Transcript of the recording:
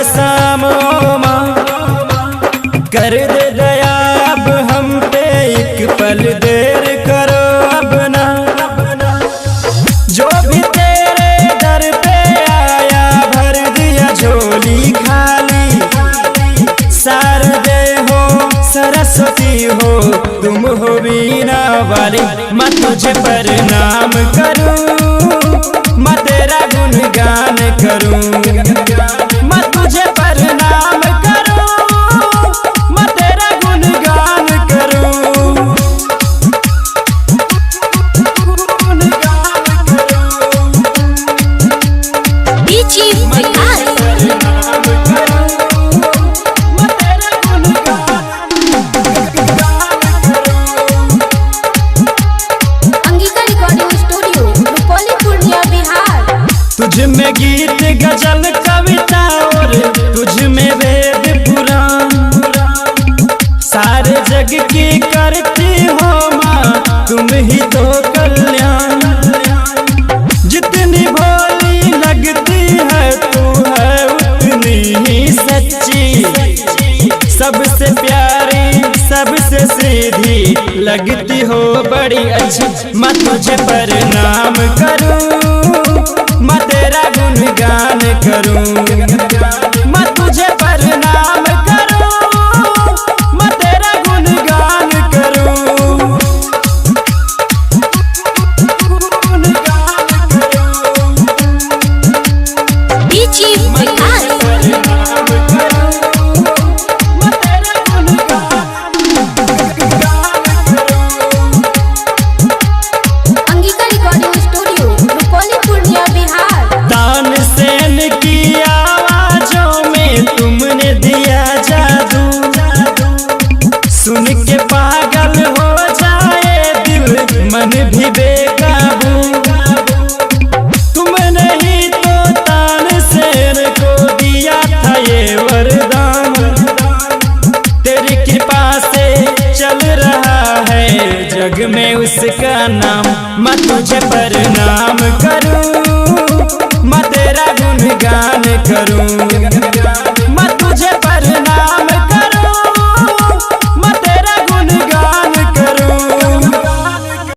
सुबह शाम ओ माँ। कर दे दया अब हम पे एक पल देर करो अब ना। जो भी तेरे दर पे आया भर दिया झोली खाली। शारदे हो सरस्वती हो तुम हो वीणा वाली। मैं तुझे प्रणाम करूं, मैं तेरा गुणगान करूं। मैं तुझे प्रणाम करूं, मैं तेरा गुणगान करूं। गुणगान करूं। DJ Vikas. प्रणाम करूं, मैं तेरा गुणगान करूं। Angika recording studio, Rupauli, Purnia, Bihar. तुझ में गीत गजल कविता और तुझ में वेद पुराण। सारे जग की करती हो माँ तुम ही तो कल्याण। जितनी भोली लगती है तू है उतनी ही सच्ची। सबसे प्यारी सबसे सीधी लगती हो बड़ी अच्छी। मैं तुझे प्रणाम करूं, मैं तेरा गुणगान करूं। मैं तुझे प्रणाम करूं, मैं तेरा गुणगान करूं। गुणगान करूं। DJ Vikas. प्रणाम करूं, मैं तेरा गुणगान करूं। Angika recording studio, Rupauli, Purnia, Bihar. Tansen की आवाजों में तुमने दिया जादू। सुन के पागल हो जाए दिल मन भी बेकाबू। तुमने ही तो तानसेन को दिया था ये वरदान। तेरी कृपा से चल रहा है जग में उसका नाम। मैं तुझे प्रणाम करूं, मैं तेरा गुणगान करूं।